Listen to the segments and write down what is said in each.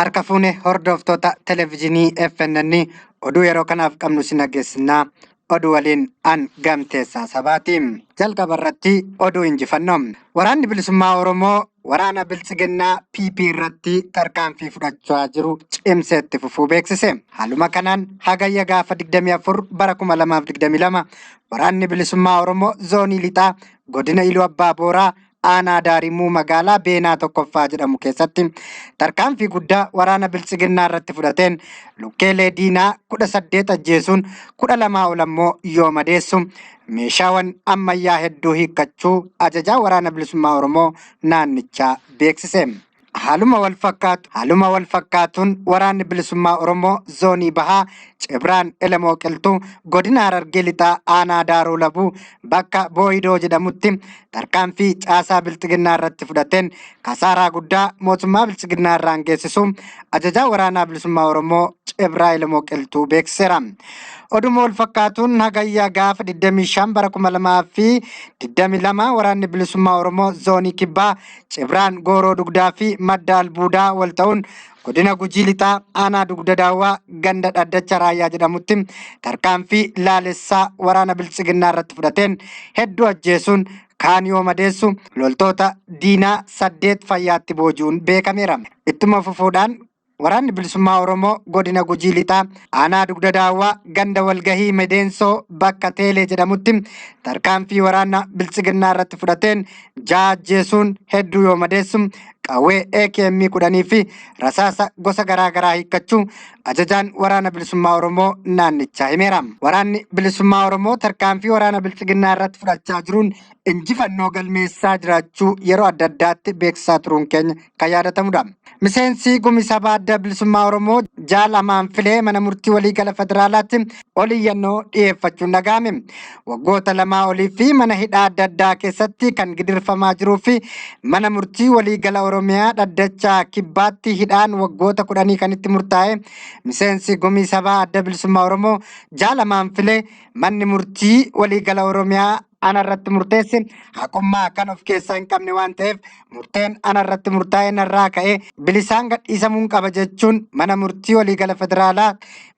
Harka fuune hordoftoota televezyiinii FNN oduu yeroo kanaaf qabnu si nageessinaa oduu waliin an gamteessaa sabaati. Jalqaba irratti oduu injifannoo. Waraanni bilisummaa Oromoo waraana biltsiginnaa PP irratti tarkaanfii fudhachaa jiru cimsee itti fufuu beeksise. Haaluma kanaan hagayya gaafa 24 bara 2022 waraanni bilisummaa Oromoo zoonii lixaa godina Iluu Abbaa Booraa aanaa Daarimuu magaalaa Beenaa tokkoffaa jedhamu keessatti tarkaanfii guddaa waraana biltsiginnaa irratti fudhateen lukkeelee diinaa 18 ajjeesuun 12 ol ammoo yoo madeessu meeshaawwan ammayyaa hedduu hiikkachuu ajajaa waraana bilisummaa Oromoo naannichaa beeksise. Haaluma wal fakkaatu haaluma wal fakkaatuun waraanni bilisummaa Oromoo zoonii bahaa Cibraan Elemoo Qilxuu godina Harargee Lixaa aanaa Daaroo Labuu bakka Booyidoo jedhamutti tarkaanfii caasaa biltsiginnaa irratti fudhateen kasaaraa guddaa mootummaa biltsiginnaa irraan geessisuun ajajaa waraanaa bilisummaa Oromoo Cibraa Elemoo Qilxuu beeksiseera. Oduma wal fakkaatuun hagayya gaafa 25 bara 2022 waraanni bilisummaa Oromoo zoonii kibbaa Cibraan Gooroo Dugdaa fi Madda Albuudaa wal ta'uun godina Gujii Lixaa aanaa Dugda Daawwaa ganda Dhaddacha Raayyaa jedhamutti tarkaanfii laalessaa waraana biltsiginnaa irratti fudhateen hedduu ajjeesuun kaan yoo madeessu loltoota diinaa 8 fayyaatti booji'uun beekameera. Ittuma fufuudhaan waraanni bilisummaa Oromoo godina Gujii Lixaa aanaa Dugda Daawwaa ganda walgahii Medeensoo bakka Teelee jedhamutti tarkaanfii waraana biltsiginnaa irratti fudhateen 6 ajjeesuun hedduu yoo madeessu qawwee AKM 10 fi rasaasa gosa garaa garaa hiikkachuu ajajaan waraana bilisummaa Oromoo naannichaa himeera. Waraanni bilisummaa Oromoo tarkaanfii waraana biltsiginnaa irratti fudhachaa jiruun injifannoo galmeessaa jiraachuu yeroo adda addaatti beeksisaa turuun keenya kan yaadatamudha. Miseensi gumii sabaa adda bilisummaa Oromoo Jaal Amaan Filee mana murtii waliigala federaalaatti ol iyyannoo dhiyeeffachuun dhaga'ame. Waggoota lamaa olii fi mana hidhaa adda addaa keessatti kan gidirfamaa jiruu fi mana murtii waliigala Oromiyaa dhaddacha kibbaatti hidhaan waggoota 10 kan itti murtaa'e miseensi gumii sabaa adda bilisummaa Oromoo Jaal Amaan Filee manni murtii waliigala Oromiyaa ana irratti murteesse haqummaa kan of keessaa hin qabne waan ta'eef murteen ana irratti murtaa'e narraa ka'ee bilisaan gadhiisamuun qaba jechuun mana murtii waliigala federaalaa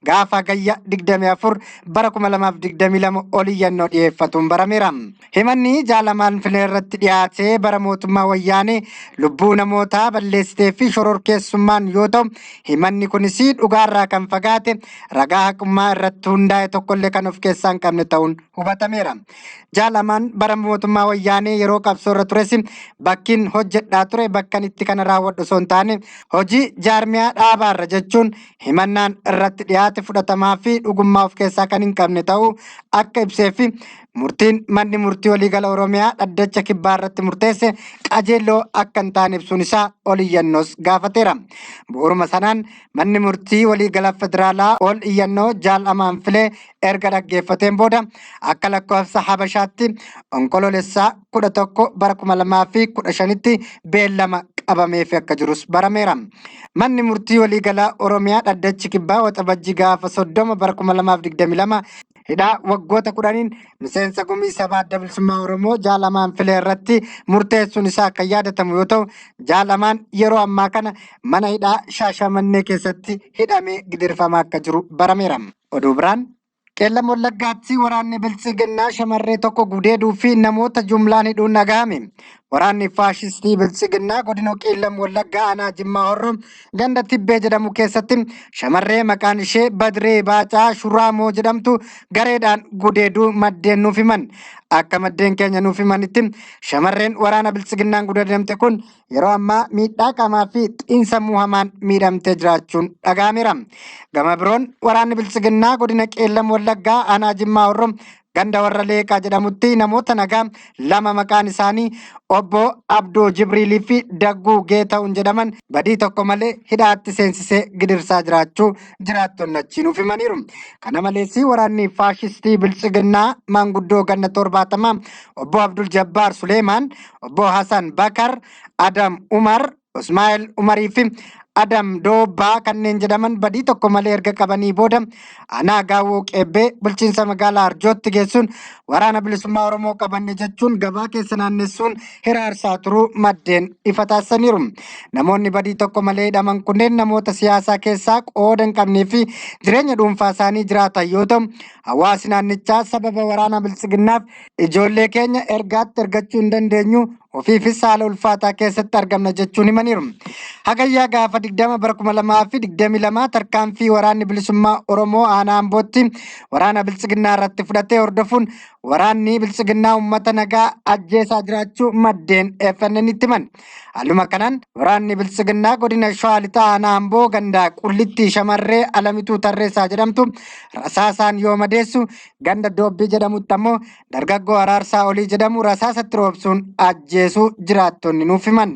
gaafa hagayya 24 bara 2022 ol iyyannoo dhiyeeffatuun barameera. Himanni Jaal Amaan Filee irratti dhiyaatee bara mootummaa wayyaanee lubbuu namootaa balleessitee fi shororkeessummaan yoo ta'u himanni kunis dhugaarraa kan fagaate ragaa haqummaa irratti hundaa'e tokkollee kan of keessaa hin qabne ta'uun hubatameera. Jaal Amaan bara mootummaa wayyaanee yeroo qabsoo irra tures bakkiin hojjedhaa ture bakkan itti kana raawwadhu osoo hin taane hojii jaarmiyaa dhaabaarra jechuun himannaan irratti dhiyaate fudhatamaa fi dhugummaa of keessaa kan hin qabne ta'uu akka ibsee fi murtiin manni murtii waliigala Oromiyaa dhaddacha kibbaa irratti murteesse qajeelloo akka hin taane ibsuun isaa ol iyyannoos gaafateera. Bu'uuruma sanaan manni murtii waliigala federaalaa ol iyyannoo Jaal Amaan Filee erga dhaggeeffateen booda akka lakkoofsa Habashaatti onkoloolessaa 11 bara 2015tti beellama qabameef akka jirus barameera. Manni murtii waliigalaa Oromiyaa dhaddachi kibbaa waxabajjii gaafa 30 bara 2022 hidhaa waggoota 10 miseensa gumii sabaa adda bilisummaa Oromoo Jaal Amaan Filee irratti murteessuun isaa kan yaadatamu yoo ta'u Jaal Amaan yeroo ammaa kana mana hidhaa Shaashamannee keessatti hidhamee gidirfamaa akka jiru barameera. Oduu biraan Qeellam Wallaggaatti waraanni biltsiginnaa shamarree tokko gudeeduu fi namoota jumlaan hidhuun dhagahame. Waraanni faashistii biltsiginnaa godina Qeellam Wallaggaa aanaa Jimmaa Horroo ganda Tibbee jedhamu keessatti shamarree maqaan ishee Badiree Baacaa Shuraamoo jedhamtu gareedhaan gudeeduu maddeen nuuf himan. Akka maddeen keenya nuuf himanitti shamarreen waraana biltsiginnaan gudeedamte kun yeroo ammaa miidhaa qaamaa fi xiinsammuu hamaan miidhamtee jiraachuun dhaga'ameera. Gama biroon waraanni biltsiginnaa godina Qeellam Wallaggaa aanaa Jimmaa Horroo ganda warra Leeqaa jedhamutti namoota nagaa lama maqaan isaanii obbo Abdoo Jibriilii fi Dagguu Geeta'uun jedhaman badii tokko malee hidhaatti seensisee gidirsaa jiraachuu jiraattonni achii nuuf himaniiru. Kana malees waraanni faashistii biltsiginnaa maanguddoo ganna 70 obbo Abdul Jabbaar Suleemaan, obbo Hasan Bakar, Adam Umar, Usmaa'el Umarii fi Adam Doobbaa kanneen jedhaman badii tokko malee erga qabanii booda aanaa Gaawoo Qeebbee bulchiinsa magaalaa Arjootti geessuun waraana bilisummaa Oromoo qabanne jechuun gabaa keessa naannessuun hiraarsaa turuu maddeen ifa taasisaniiru. Namoonni badii tokko malee hidhaman kunneen namoota siyaasaa keessaa qooda hin qabnee fi jireenya dhuunfaa isaanii jiraatan yoo ta'u, hawaasni naannichaa sababa waraana biltsiginnaaf ijoollee keenya ergaatti ergachuu hin dandeenyu ofiifis haala ulfaataa keessatti argamna jechuun himaniiru. Hagayyaa gaafa 20 bara 2022 tarkaanfii waraanni bilisummaa Oromoo aanaa Ambootti waraana biltsiginnaa irratti fudhatee hordofuun waraanni biltsiginnaa uummata nagaa ajjeesaa jiraachuu maddeen FNN itti himan. Haaluma kanaan waraanni biltsiginnaa godina Shawaa Lixaa aanaa Amboo ganda Qullittii shamarree Alamituu Tarreessaa jedhamtu rasaasaan yoo madeessu ganda Doobbii jedhamutti ammoo dargaggoo Araarsaa Olii jedhamu rasaasatti roobsuun ajjeesuu jiraattonni nuuf himan.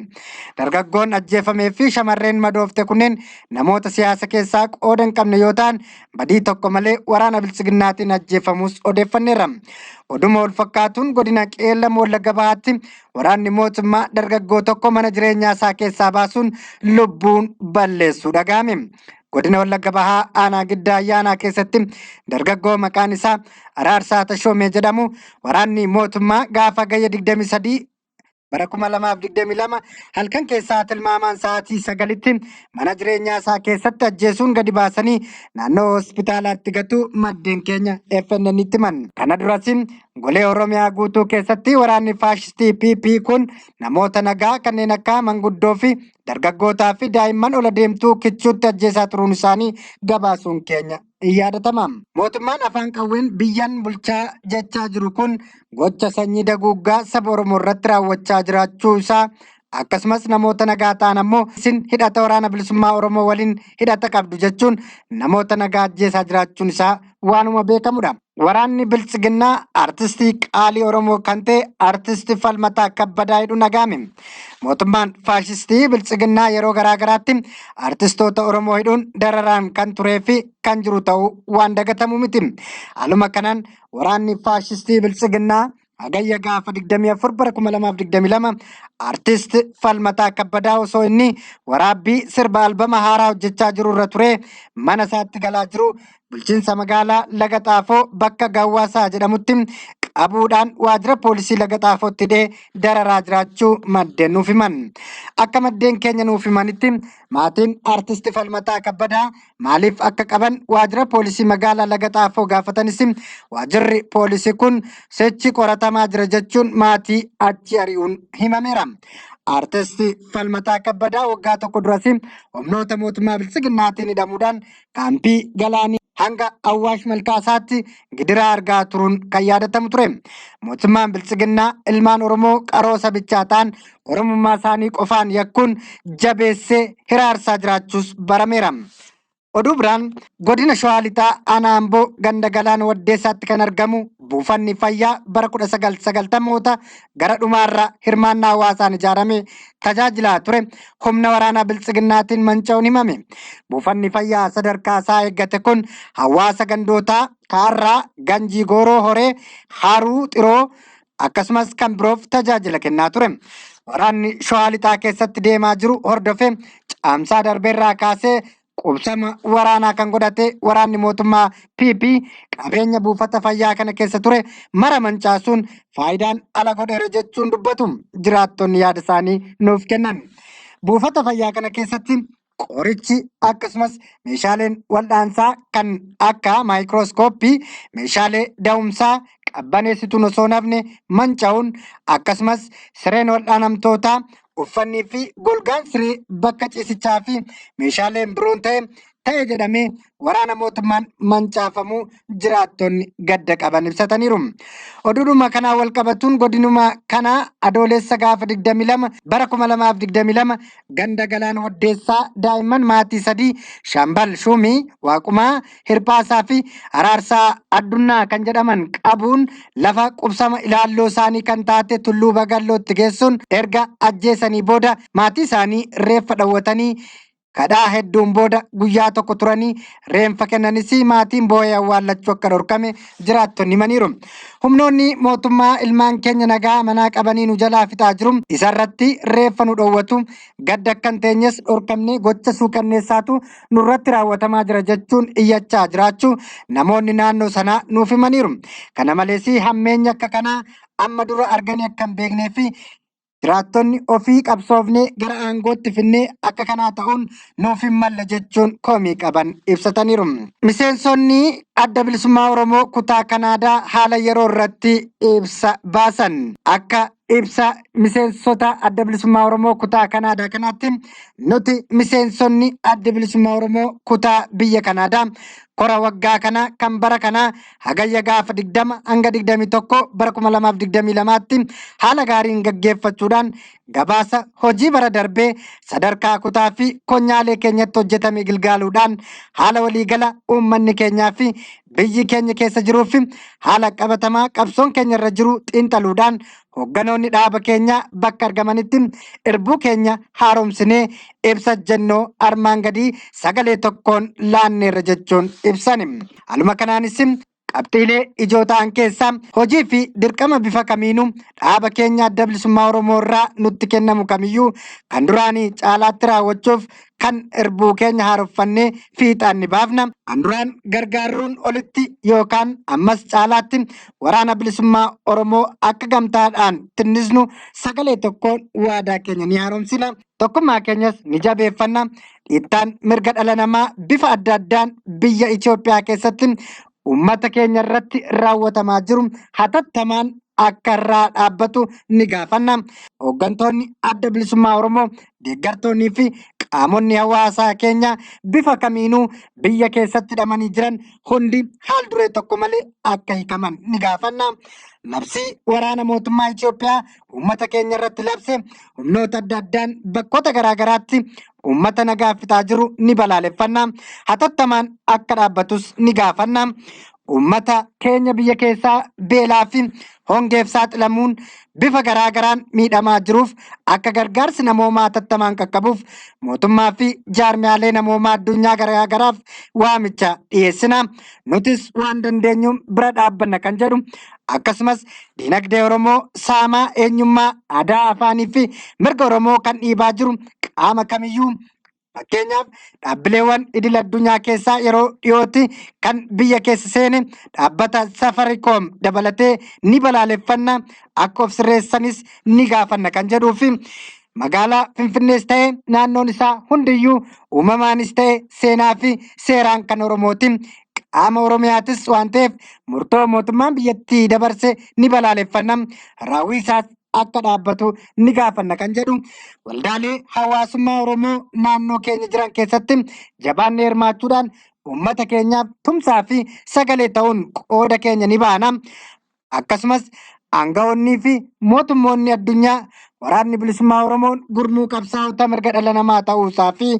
Dargaggoon ajjeefamee fi shamarreen madoofte kunneen namoota siyaasa keessaa qooda hin qabne yoo ta'an badii tokko malee waraana biltsiginnaatiin ajjeefamus odeeffanneerra. Oduma wal fakkaatuun godina Qeellam Wallagga Bahaatti waraanni mootummaa dargaggoo tokko mana jireenyaa isaa keessaa baasuun lubbuun balleessuu dhaga'ame. Godina Wallagga Bahaa aanaa Giddaa Ayyaanaa keessatti dargaggoo maqaan isaa Araarsaa Tashoomee jedhamu waraanni mootummaa gaafa gayya 23 bara 2022 halkan keessaa tilmaamaan sa'aatii 9tti mana jireenyaa isaa keessatti ajjeesuun gadi baasanii naannoo hospitaalaatti gatuu maddeen keenya FNN itti himan. Kana duras golee Oromiyaa guutuu keessatti waraanni faashistii PP kun namoota nagaa kanneen akka manguddoo fi dargaggootaa fi daa'imman ola deemtuu kichuutti ajjeesaa turuun isaanii gabaasuun keenya in yaadatama. Mootummaan afaan qawween biyyan bulchaa jechaa jiru kun gocha sanyii daguuggaa saba Oromoo irratti raawwachaa jiraachuu isaa akkasumas namoota nagaa ta'an ammoo isin hidhata waraana bilisummaa Oromoo waliin hidhata qabdu jechuun namoota nagaa ajjeesaa jiraachuun isaa waanuma beekamudha. Waraanni biltsiginnaa artistii qaalii Oromoo kan ta'e artistii Falmataa Kabbadaa hidhuun dhaga'ame. Mootummaan faashistii biltsiginnaa yeroo garaa garaatti artistoota Oromoo hidhuun dararaan kan turee fi kan jiru ta'uu waan dagatamu miti. Haaluma kanaan waraanni faashistii biltsiginnaa hagayya gaafa 24 bara 2022 artist Falmataa Kabbadaa osoo inni waraabbii sirba albama haaraa hojjechaa jiru irra ture mana isaatti galaa jiru bulchiinsa magaalaa Laga Xaafoo bakka Gawwaasaa jedhamutti qabuudhaan waajjira poolisii Laga Xaafootti hidhee dararaa jiraachuu maddeen nuuf himan. Akka maddeen keenya nuuf himanitti maatiin artist Falmataa Kabbadaa maaliif akka qaban waajjira poolisii magaalaa Laga Xaafoo gaafatanis waajjirri poolisii kun sechi qoratamaa jira jechuun maatii achi ari'uun himameera. Artist Falmataa Kabbadaa waggaa tokko duras humnoota mootummaa biltsiginnaatiin hidhamuudhaan kaampii galaanii hanga Awwaash Malkaasaatti gidiraa argaa turuun kan yaadatamu ture. Mootummaan biltsiginnaa ilmaan Oromoo qaroo sabichaa ta'an Oromummaa isaanii qofaan yakkuun jabeessee hiraarsaa jiraachuus barameera. Oduu biraan godina Shawaa Lixaa aanaa Amboo ganda Galaan Waddeessaatti kan argamu buufanni fayyaa bara 1990moota gara dhumaarra hirmaannaa hawaasaan ijaarame tajaajilaa ture humna waraanaa biltsiginnaatiin manca'uun himame. Buufanni fayyaa sadarkaa isaa eeggate kun hawaasa gandootaa Kaarraa, Ganjii Gooroo Horee, Haruu Xiroo akkasumas kan biroof tajaajila kennaa ture. Waraanni Shawaa Lixaa keessatti deemaa jiru hordofee caamsaa darbeerraa kaasee qubsama waraanaa kan godhate waraanni mootummaa PP qabeenya buufata fayyaa kana keessa ture mara mancaasuun faayidaan ala godheera jechuun dubbatu jiraattonni yaada isaanii nuuf kennan. Buufata fayyaa kana keessatti qorichi akkasumas meeshaaleen wal'aansaa kan akka maayikirooskooppii, meeshaalee da'umsaa, qabbaneessituun osoo hin hafne manca'uun akkasumas sireen wal'aanamtootaa uffannii fi golgaan siree bakka ciisichaa fi meeshaaleen biroon ta'e jedhamee waraana mootummaan mancaafamuu jiraattonni gadda qaban ibsataniiru. Oduudhuma kanaa wal qabatuun godinuma kanaa adoolessa gaafa 22 bara 2022 ganda Galaan Waddeessaa daa'imman maatii sadii Shaambal Shuumii, Waaqumaa Hirphaasaa fi Araarsaa Addunnaa kan jedhaman qabuun lafa qubsama ilaalloo isaanii kan taate Tulluu Bagallootti geessuun erga ajjeesanii booda maatii isaanii reeffa dhawwatanii Kadhaa hedduun booda guyyaa tokko turanii reenfa kennanis maatiin boo'ee awwaallachuu akka dhorkame jiraattonni himaniiru. Humnoonni mootummaa ilmaan keenya nagaa manaa qabanii nu jalaa fixaa jiru. Isarratti reeffa nu dhoowwatu. Gadda akka hin teenyes dhorkamnee gocha suukanneessaatu nurratti raawwatamaa jira jechuun iyyachaa jiraachuu namoonni naannoo sanaa nuuf himaniiru. Kana malees hammeenya akka kanaa amma dura arganii akka hin beeknee fi jiraattonni ofii qabsoofnee gara aangootti finnee akka kanaa ta'uun nuuf hin malle jechuun komii qaban ibsataniiru. Miseensonni Adda Bilisummaa Oromoo kutaa Kanaadaa haala yeroo irratti ibsa baasan. Akka ibsa miseensota Adda Bilisummaa Oromoo kutaa Kanaadaa kanaatti, nuti miseensonni Adda Bilisummaa Oromoo kutaa biyya Kanaadaa kora waggaa kana kan bara kanaa Hagayya gaafa 20 hanga 21 bara 2022tti haala gaariin gaggeeffachuudhaan gabaasa hojii bara darbee sadarkaa kutaa fi konyaalee keenyatti hojjetame gilgaaluudhaan haala waliigala uummanni keenyaa fi biyyi keenya keessa jiruu fi haala qabatamaa qabsoon keenya irra jiru xiinxaluudhaan hoogganoonni dhaaba keenyaa bakka argamanitti irbuu keenya haaromsinee ibsa jennoo armaan gadii sagalee tokkoon laanneerra jechuun ibsani. Haaluma kanaanis qabxiilee ijoo ta'an keessaa hojii fi dirqama bifa kamiinuu dhaaba keenya Adda Bilisummaa Oromoo irraa nutti kennamu kamiyyuu kan duraanii caalaatti raawwachuuf kan irbuu keenya haaromfannee fiixaan ni baafna. Kan duraan gargaarruun olitti yookaan ammas caalaatti waraana bilisummaa Oromoo akka gamtaadhaan tinnisnu sagalee tokkoon waadaa keenya ni haaromsina. Tokkummaa keenyas ni jabeeffanna. Dhiittaan mirga dhala namaa bifa adda addaan biyya Itoophiyaa keessatti uummata keenya irratti raawwatamaa jiru hatattamaan akka irraa dhaabbatu ni gaafanna. Hooggantoonni Adda Bilisummaa Oromoo, deeggartoonnii fi qaamonni hawaasaa keenya bifa kamiinuu biyya keessatti hidhamanii jiran hundi haal duree tokko malee akka hiikaman ni gaafanna. Labsii waraana mootummaa Itoophiyaa uummata keenya irratti labse humnoota adda addaan bakkoota garaagaraatti uummata nagaa fixaa jiru ni balaaleffanna. Hatattamaan akka dhaabbatus ni gaafanna. Uummata keenya biyya keessaa beelaa fi hongeef saaxilamuun bifa garaagaraan miidhamaa jiruuf akka gargaarsi namoomaa hatattamaan qaqqabuuf mootummaa fi jaarmiyaalee namoomaa addunyaa garaagaraaf waamicha dhiyeessina. Nutis waan dandeenyu bira dhaabbanna kan jedhu, akkasumas diinagdee Oromoo saamaa eenyummaa, aadaa, afaanii fi mirga Oromoo kan dhiibaa jiru qaama kamiyyuu, fakkeenyaaf dhaabbileewwan idil addunyaa keessaa yeroo dhiyootti kan biyya keessa seene dhaabbata Safaricom dabalatee ni balaaleffanna, akka of sirreessanis ni gaafanna kan jedhuu fi magaalaa Finfinnees ta'e naannoon isaa hundiyyuu uumamaanis ta'e seenaa fi seeraan kan Oromooti. Qaama Oromiyaatis waan ta'eef murtoo mootummaan biyyattii dabarse ni balaaleffanna. Raawwii isaas akka dhaabbatu ni gaafanna kan jedhu, waldaalee hawaasummaa Oromoo naannoo keenya jiran keessatti jabaannee hirmaachuudhaan uummata keenyaaf tumsaa fi sagalee ta'uun qooda keenya ni baana. Akkasumas aangawoonnii fi mootummoonni addunyaa Waraanni Bilisummaa Oromoon gurmuu qabsaa'ota mirga dhala namaa ta'uusaa fi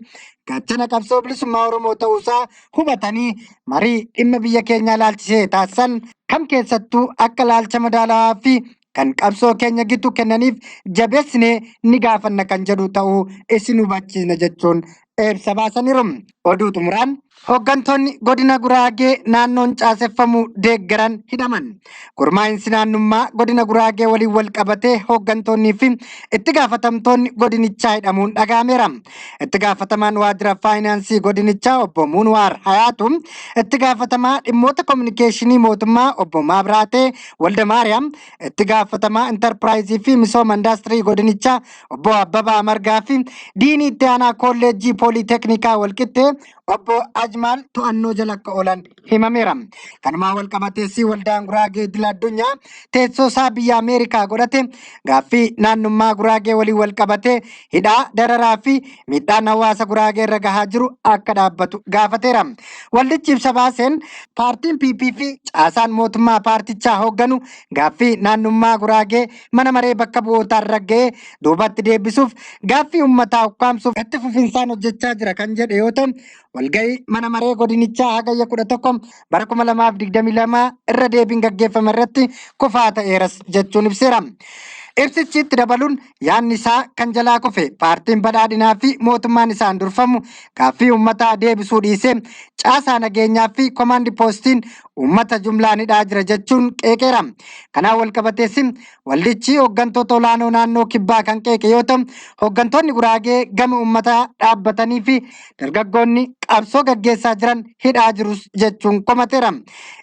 gaachana qabsoo bilisummaa Oromoo ta'uusaa hubatanii marii dhimma biyya keenyaa ilaalchisee taasisan kam keessattuu akka ilaalcha madaalawaa fi kan qabsoo keenya gitu kennaniif jabeessinee ni gaafanna kan jedhu ta'uu isin hubachiisna jechuun ibsa baasaniiru. Oduu xumuraan, hooggantoonni godina Guraagee naannoon caaseffamuu deeggaran hidhaman. Gurmaa'insi naannummaa godina Guraagee waliin wal qabatee hooggantoonnii fi itti gaafatamtoonni godinichaa hidhamuun dhaga'ameera. Itti gaafatamaan waajjira faayinaansii godinichaa obbo Muunwaar Hayaatu, itti gaafatamaa dhimmoota kominikeeshinii mootummaa obbo Maabiraatee Waldamaariyaam, itti gaafatamaa intarpiraayizii fi misooma indaastirii godinichaa obbo Abbabaa Margaa fi diinii itti aanaa kolleejjii pooliiteeknikaa Walqixxee obbo Ajmaal to'annoo jala akka oolan himameera. Kanumaan wal qabatees waldaan Guraagee idil addunyaa teessoo isaa biyya Ameerikaa godhate gaaffii naannummaa Guraagee waliin wal qabatee hidhaa, dararaa fi miidhaan hawaasa Guraagee irra gahaa jiru akka dhaabbatu gaafateera. Waldichi ibsa baaseen, paartiin PP fi caasaan mootummaa paartichaa hoogganu gaaffii naannummaa Guraagee mana maree bakka bu'ootaan ragga'ee duubatti deebisuuf gaaffii uummataa ukkaamsuuf itti fufinsaan hojjechaa jira kan jedhe yoo ta'u, walgahii mana maree godinichaa Hagayya 11 bara 2022 irra deebiin gaggeeffame irratti kufaa ta'eeras jechuun ibseera. Ibsichi itti dabaluun yaadni isaa kan jalaa kufe paartiin badhaadhinaa fi mootummaan isaan durfamu gaaffii uummataa deebisuu dhiisee caasaa nageenyaa fi komaandi poostiin uummata jumlaan hidhaa jira jechuun qeeqeera. Kanaan wal qabatees waldichi hooggantoota olaanoo naannoo kibbaa kan qeeqe yoo ta'u, hooggantoonni Guraagee gama uummataa dhaabbatanii fi dargaggoonni qabsoo gaggeessaa jiran hidhaa jirus jechuun komateera.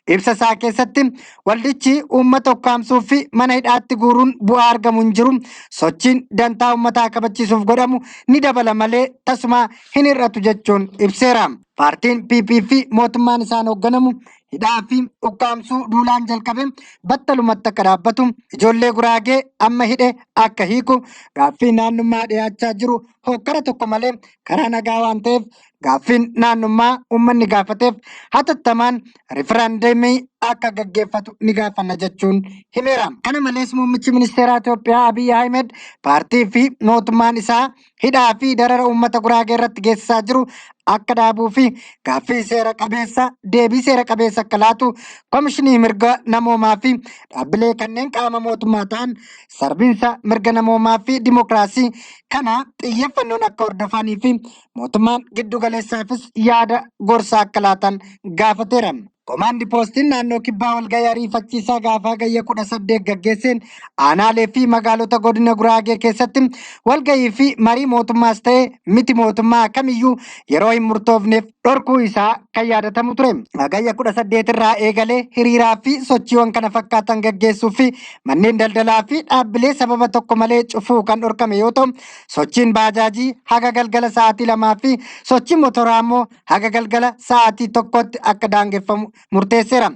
Ibsa isaa keessatti waldichi uummata ukkaamsuu fi mana hidhaatti guuruun bu'aa argamu hin jiru. Sochiin dantaa uummataa kabachiisuuf godhamu ni dabala malee tasuma hin hir'atu jechuun ibseera. Paartiin PP fi mootummaan isaan hoogganamu hidhaa fi ukkaamsuu duulaan jalqabe battalumatti akka dhaabbatu ijoollee Guraagee amma hidhe akka hiiku gaaffii naannummaa dhiyaachaa jiru hokkara tokko malee karaa nagaa waan ta'eef gaaffiin naannummaa uummanni gaafateef hatattamaan riifiraandemii akka gaggeeffatu ni gaafanna jechuun himeera. Kana malees muummichi ministeeraa Itoophiyaa Abiy Ahmed paartii fi mootummaan isaa hidhaa fi darara uummata Guraagee irratti geessisaa jiru akka dhaabuu fi gaaffii seera qabeessa deebii seera qabeessa akka laatu komishinii mirga namoomaa fi dhaabbilee kanneen qaama mootummaa ta'an sarbiinsa mirga namoomaa fi dimookiraasii kana xiyyeeffannoon akka hordofanii fi mootummaan giddu galeessaafis yaada gorsaa akka laatan gaafateera. Komaandi poostiin naannoo kibbaa walgahii ariifachiisaa gaafa gayya 18 gaggeesseen aanaalee fi magaalota godina Guraagee keessatti walgahii fi marii mootummaas ta'e miti mootummaa kamiyyuu yeroo hin murtoofneef dhorkuu isaa kan yaadatamu ture. Gayya 18 irraa eegalee hiriiraa fi sochiiwwan kana fakkaatan gaggeessuu fi manneen daldalaa fi dhaabbilee sababa tokko malee cufuu kan dhorkame yoo ta'u, sochiin baajaajii haga galgala sa'aatii 2 fi sochiin motoraa immoo haga galgala sa'aatii 1tti akka daangeffamu murteesseera.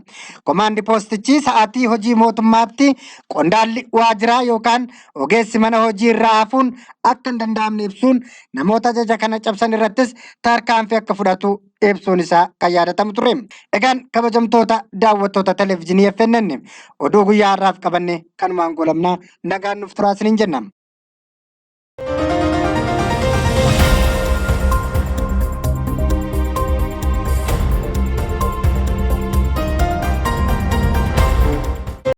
Komaandi poostichi sa'aatii hojii mootummaatti qondaalli waajjiraa yookaan ogeessi mana hojii irraa hafuun akka hin danda'amne ibsuun namoota ajaja kana cabsan irrattis tarkaanfii akka fudhatu ibsuun isaa kan yaadatamu ture. Egaan kabajamtoota daawwattoota televezyiinii FNN oduu guyyaa har'aaf qabanne kanumaan goolabnaa nagaan nuuf turaa isiniin jenna.